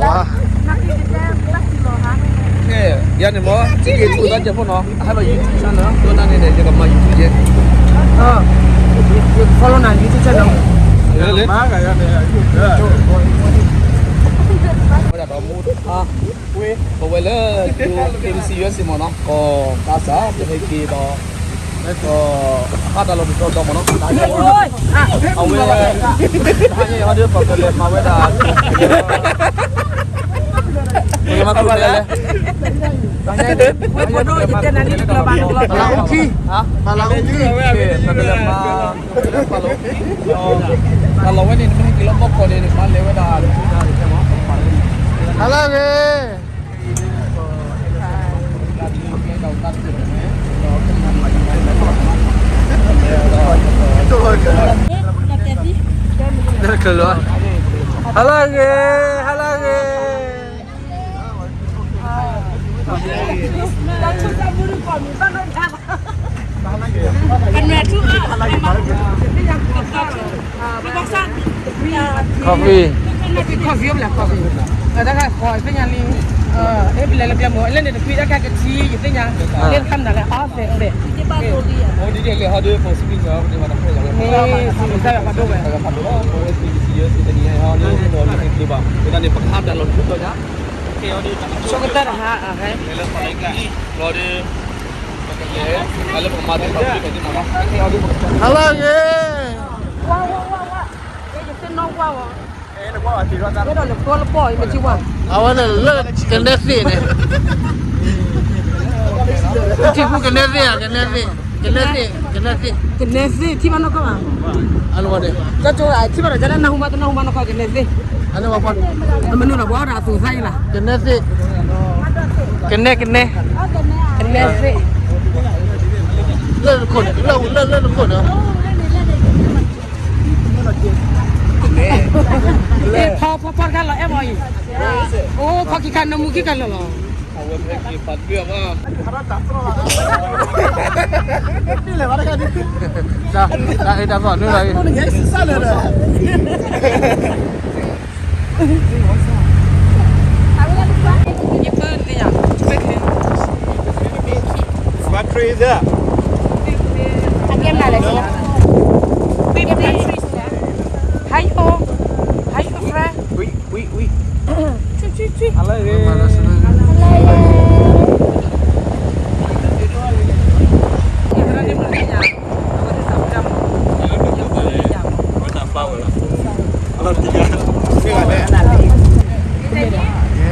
ဝါ ကဲ ယၤန့ၣ်မ့ၢ် ယက့ၤထူၣ်သးကဲဖိနီၤ အဟဲလီၤ YouTube channel ဒိၣ်တၢ်န့ၣ်န့ၣ် ယကမၤ YouTube ယဲ follow နၤ YouTube channel လၢ ဝဲဒၣ်ဒီးမူ ပဝဲလၢ KBC USA မ့ၢ်နီၤ ကီၢ်ကၠီၣ်စၢ် ပဟဲက့ၤဒီး အဟးတၢ်လီၢ်တတီၤတီၤမ့ၢ်နီၤ အဝဲ တဟါညါအံၤဟီဒုး ပကလဲၤမၤဝဲဒၣ် ပကလဲၤမၤခူၣ်လဲၣ်လဲၣ် ပလၤအူခံ ပလၤအူခံ ပကလဲၤမၤ ပကလဲၤပလၤအူခံ တၢ်လီၢ်ဝဲန့ၣ် နမ့ၢ်ဟဲက့ၤလၢမီၢ်ကီၢ်န့ၣ် နမၤလဲၤဝဲဒၣ် ဟါလၢအဂ့ၤ ဟါလၢအဂ့ၤ ဟါလၢအဂ့ၤ coffee coffee တၢ်ခါဃီသ့ၣ်ညါလံ အဲ ပလဲၤလၢကျဲမ့ၢ် လၢန့ၣ်တခွံတၢ်ခါကထံ ယသ့ၣ်ညါ လၢခါမနုၤလဲၣ် အီသဲးအိၣ်ဒဲး မ့ၢ်စံးကစၢ်ယွၤဖးဒိၣ်ဝဲ ဆိကတၢၢ်တဟါ ဟါလၢအဂ့ၤ အဝဲန့ၣ်လၢကနဲသ့ၣ်န့ၣ် ထံဖိကနဲသ့ၣ်ဧါ ကနဲသ့ၣ် ကနဲသ့ၣ် ကနဲသ့ၣ် ကနဲသ့ၣ် ထံၣ်ဘၣ်နီၢ်ကီၢ်ဘၣ် အလဝဲန့ၣ် ကၠီကၠိထံၣ်ဘၣ်ဒီး ကၠီလၢနၢ်ဟူမး တနၢ်ဟူမးနီၢ်ကီၢ် ကနဲသ့ၣ် အမနုၤဒီး ဘၣ်ဒီးအသူးသးအံၤလီၤ ကနဲသ့ၣ် ကနဲ ကနဲ ကနဲသ့ၣ် လၢနခိၣ်န့ၣ် လၢ လၢ လၢနခိၣ်န့ၣ် ဖီဖီဖီတခါလီၤအဲၣ်မီၤအံၤ အိၣ်ဖီခံခါ နမူခံခါလီၤလီၤ အဝဲဖဲက့ၤဖးဒွဲၣ်အမး တၢ်အဲၣ်တၢ်ဖီနုၢ်လီၤအံၤ ယပုၢ်သ့ၣ်ညါ What tree is that? Hi, oh. Hi, oh, friend. Oui, oui, oui. Tui, tui, tui. Hello. Hello.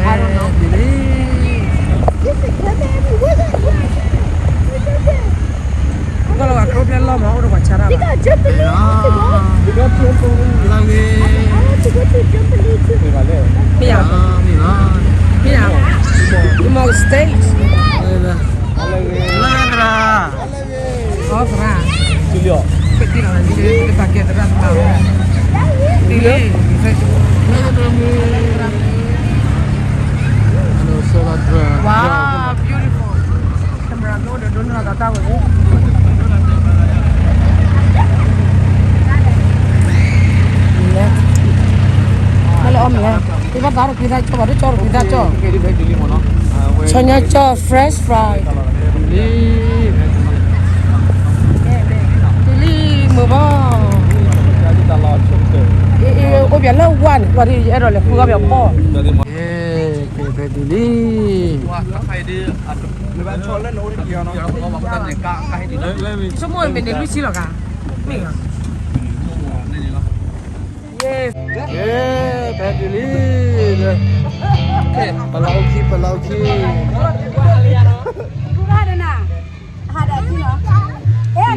I don't know. ကီၢ်လီၤဝဲကျိဖျဲလီၢ်မး အိၣ်ဒီးပှၤဆါတၢ်ဘၣ် လၢဂ့ၤ မ့ၢ်ဧါ မ့ၢ်ဧါ မ့ၢ် States လၢသရၣ် အီသရၣ် က့ၤလီၤ က့ၤလီၤ က့ၤလီၤ က့ၤလီၤ Wow, beautiful. Camera ကအိၣ်ဒီးဒိးန့ၢ်လီၤသးတၢ်ဝဲၢ် မ့ၢ်လဲၣ် မ့ၢ်လဲၣ် အီၣ်မ့ၢ်လဲၣ် ပဘၣ်သးတကွံသးကၠီၣ် ဘၣ်တကၠီၣ်တကွံသးကၠီၣ် ဆီညါကၠီၣ် French fry လံ လံ မုာ်ဘီ အ့ အ့ အိၣ်ပၠးလၢဝါန့ၣ် လီၤဒ်ယအဲၣ်ဒိးလဲၤဃုအီၣ်ပၠးဘီ ကဲ ကဲ ဖဲတုၤလံ ဆိကမိၣ်မ့ၢ်န့ၣ်လွံၢ်ဆံလီၤဂၤ မ့ၢ်ဂၤ ကဲ ဖဲတုၤလံ ပလီၢ်ခံ ပလီၢ်ခံ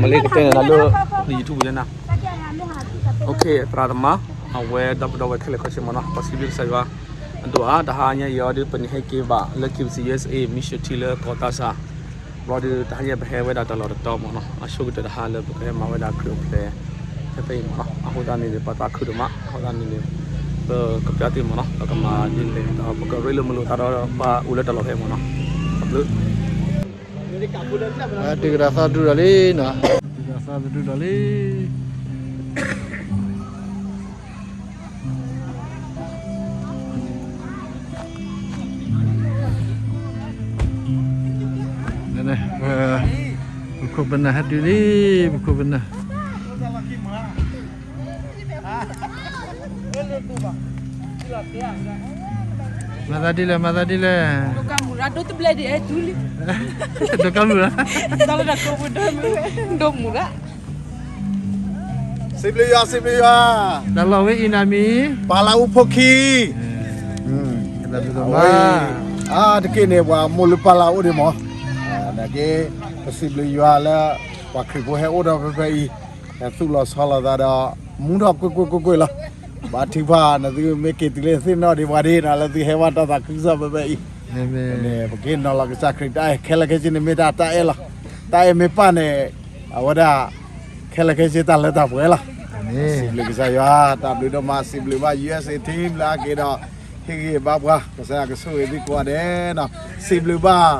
မလ့ကတဲန့ၣ်လၢ YouTube ယဲနၤ OK သရၣ်သမါ အဝဲဒီပုၢ်ဒီဝဲၢ်ခဲလၢာ်ခဲဆ့မ့ၢ်နီၤ ပစံးဘျုးကစၢ်ယွၤ အဒိၣ်ဧါ တဟါညါအံၤအီၤဒုး ပန့ၣ်ဟဲက့ၤဘၣ်လၢ KBC USA mission ထံလၢကီၢ်သးစၢ် ဘျီဒုး တဟါညါပဟဲဝဲဒၣ်တၢ်လီၢ်တတီၤမ့ၢ်နီၤ အဆိကတၢၢ်တဟါလၢပကဟဲမၤဝဲဒၣ်ခရံာ်အိၣ်ဖျဲၣ် ဖဲဖဲအံၤမ့ၢ်နီၤ အဃိသတးန့ၣ်န့ၣ် ပသးခုဒိၣ်မး အဃိသတးန့ၣ်န့ၣ် ပကပျၢ်သ့မ့ၢ်နီၤ ပကမၤဒ်လဲၣ်ဒီး ပကရ့လိာ်မုာ်လိာ်သးဒီးပှၤအိၣ်လၢတၢ်လီၢ်ဖဲအံၤမ့ၢ်နီၤ အဘျုး တုၤကဒါသီဒုဒီးလံနီၤ တုၤကဒါသီဒုဒီးလံ Hello, ခိၣ်ပနၢ်ဟဲတုၤလံ, ပခိၣ်ပနၢ်. မၤသးဒ်လဲၣ်, မၤသးဒ်လဲၣ်. ဒိၣ်ကါမူရၤ, ဒိၣ်တဘျဲၣ်ဒ်အဲၣ်တုၤလံ. ဒိၣ်ကါမူရၤ, ဒိၣ်မူရၤ. စံးဘျုးယွၤ, စံးဘျုးယွၤ. တၢ်လီၢ်ဝဲအံၤန့ၣ်မံၤ ပၢ်လၢအူဖိခံ အဝဲအံၤ, အါတက့ၢ်န့ၣ် ပှၤမိၢ်လၢပၢ်လၢအအိၣ်ဒံးမး, နာ်က့, ပစံးဘျုးယွၤလၢ ပှၤခရံာ်ဖိဟဲအိၣ်ဒီးဖဲဖဲအံၤ, ဟဲသူၣ်လီၤဆီလီၤသးဒီး မူထီၣ်ကွ့ၢ်ကွ့ၢ်ကွ့ၢ်ကွ့ၢ်လီၤ. ဘါထုကဖၣ် နသုမ့ၢ်က့ၤတုၤလၢသ့ၣ်နီၣ်ဒံးပှၤဒ်န့ၣ် လၢသုဟဲဘၣ်တၢ်သးခုကစီၣ်ဖဲဖဲအံၤ, ပကဟ့ၣ်နီၤလီၤကစၢ်ခရံာ်တၢ်အဲၣ် ခဲလၢာ်ခဲဆ့န့ၣ်မ့ၢ်တၢ်အဲၣ်လီၤ. တၢ်အဲၣ်မ့ၢ်ပၢ်န့ၣ် အဝဲဒၣ် ခဲလၢာ်ခဲဆ့တၢ်လၢတၢ်ပှဲၤလီၤ. စံးဘျုးကစၢ်ယွၤ, တၢ်ဘျုးဒိၣ်မး, စံးဘျုးဘၣ် ယူအက်စ်အေ team လၢအက့ၤဒီး ဟ့ၣ်ဂံၢ်ဘါပှၤ, ကစၢ်ယွၤကဆိၣ်ဂ့ၤသုကိးဂၤဒဲးနီၤ. စံးဘျုးဘၣ်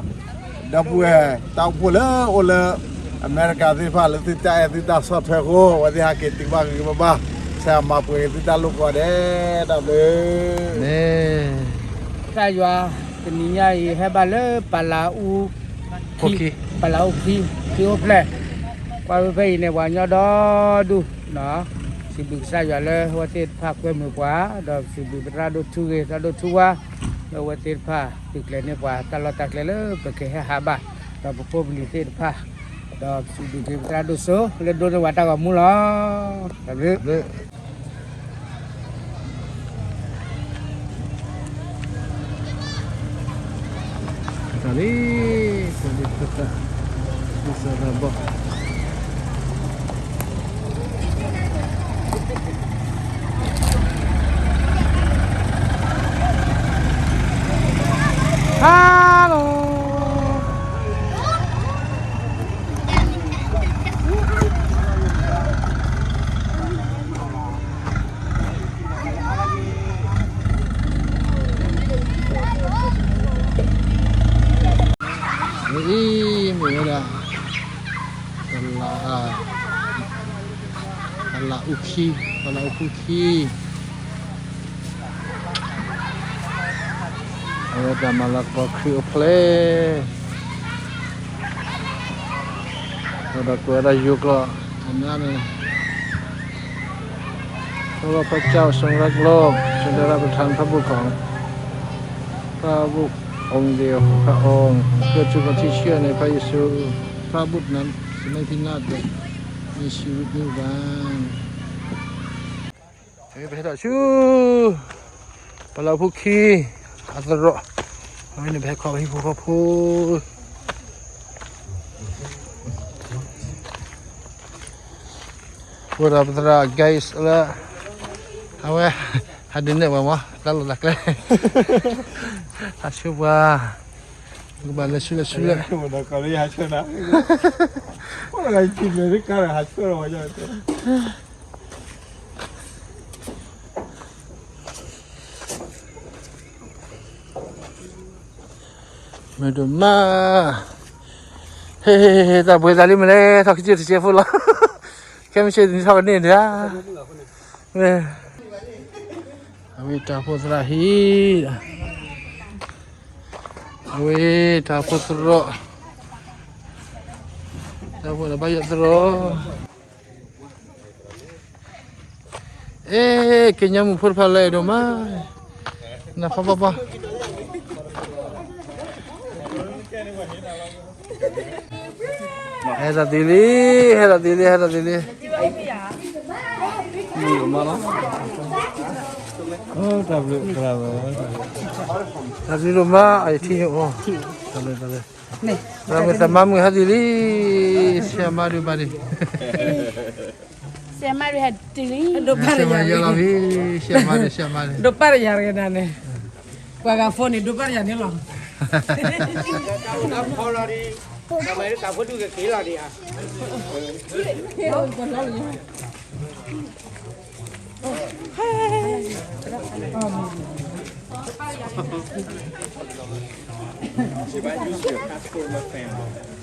ဒီပုၢ်ဝဲၢ်တၢ်အိၣ်ဖှိၣ်လၢအိၣ်လၢ အမဲရကၤသ့ၣ်တဖၣ် လၢသုတၢ်အဲၣ်သုတၢ်ဆီၣ်ထွဲအဃိ အဝဲသ့ၣ်ဟဲက့ၤတုၤဘၣ်ဂ့ၤဂ့ၤဘၣ်ဘၣ်, ကစၢ်ယွၤမၤပှဲၤက့ၤသုတၢ်လိၣ်ကိးဂၤဒဲး, တၢ်ဘျုး. ကစၢ်ယွၤ, တနံၤညါအံၤ ဟဲဘၣ်လၢပၢ်လၢအူခံ, ပၢ်လၢအူခံ, ခံအိၣ်ဖျဲၣ်, ကွၢ်ဖဲဖဲအံၤန့ၣ် ပှၤကညီဒီဒူၣ်, စံးဘျုးကစၢ်ယွၤလၢအဝဲသ့ၣ်တဖၣ်ကွဲမုာ်ပှၤ, ဒီးစံးဘျုးပသရၣ်ဒိၣ်ထူဂ့ၤ သရၣ်ဒိၣ်ထူဝါ, လၢအဝဲသ့ၣ်တဖၣ်သုးကျဲၤန့ၢ်ပှၤတၢ်လီၢ်တၢ်ကျဲလၢပကဟဲဟးဘၣ်, ဒီးပဖိပလံၤသ့ၣ်တဖၣ်, ဒီးစံးဘျုးက့ၤပသရၣ်ဒိၣ်စိ လၢဒိးန့ၢ်ပှၤတၢ်ဂီၤမူလီၤ. တၢ်ဘျုး. တၢ်လံ, တၢ်လံ, တၢ်လံ, တၢ်ဘီၣ်. Hello. အံၤမ့ၢ်ဝဲဒၣ် ပလၢ်အူခံ, ပလၢ်အူခံ, အဝဲတၢ်မၤလၤကပီၤခရံာ်အိၣ်ဖျဲၣ်, အဝဲဒၣ်ကွဲးဝဲဒၣ်ယိၤကျိာ် အမ့ၢ်န့ၣ် พระเจ้าทรงรักโลก ทรงได้รับประทานพระบุตรของ พระบุตรองค์เดียวของพระองค์ เพื่อทุกคนที่เชื่อในพระเยซู พระบุตรนั้นจะไม่พินาศแต่มีชีวิตนิรันดร์ ပဟဲထီၣ်ဆူ ပလၢ်အူခံ အသရိာ်, အဝဲန့ၣ်ပဟဲခီဖျိဟံၣ်ဖိဃီဖိ အဃိဒီးပသရၣ် guys လၢ အဝဲ ဟးဒုးနဲၣ်ပှၤမး တၢ်လီၢ်တၢ်ကျဲ ဟးဆှၢပှၤ ကဘၣ်လဲၤဆူလဲၤဆူလဲၣ် မ့ၢ်ဒိၣ်မး, ဟ့ၣ် တၢ်ပှ့ၤသးလံမ့ၢ်လဲၣ် ထီၣ်ကစၢၢ်တစဲးဖိလီၤ, ခဲမုၢ်ဆ့ၣ်နံၤထီၣ်ကန့ၢ်ဒၣ်, အဝဲတၢ်ဖိသရၣ်ဟံၣ်, အဝဲတၢ်ဖိသရၣ်, တၢ်ဖိသရၣ်ဘၣ်ယိၣ်သရၣ် အဲ ကညီမုၣ်ဖိတဖၣ်လၢအဲၣ်ဒိးမး, နဖီဖီဖီ, ဟဲတၢ်သ့လံ, ဟဲတၢ်သ့လံ, ဟဲတၢ်သ့လံ, တၢ်ဘျုး, တၢ်ဘျုးဒိၣ်မး, အယထံၣ်ညိၣ်အီၤ, တၢ်ဘျုး, တၢ်ဘျုး, သရၣ်မုၣ်သရၣ်မါမုၣ်ဟဲသ့လံ, ဆရာမ ဒုးဘၣ်ဒံး ဆရာမ ဒုးဟဲတုၤလံ, ဒိးပၢ်တယၤလံ, ဆရာမ ဒုး, ဆရာမ ဒုး, ဒိးပၢ်တယၤတဂ့ၤဒၣ်န့ၣ်, ပှၤဂၤဖိန့ၣ် ဒိးပၢ်တယၤန့ၣ်လီၤ, She might use your passport, my friend.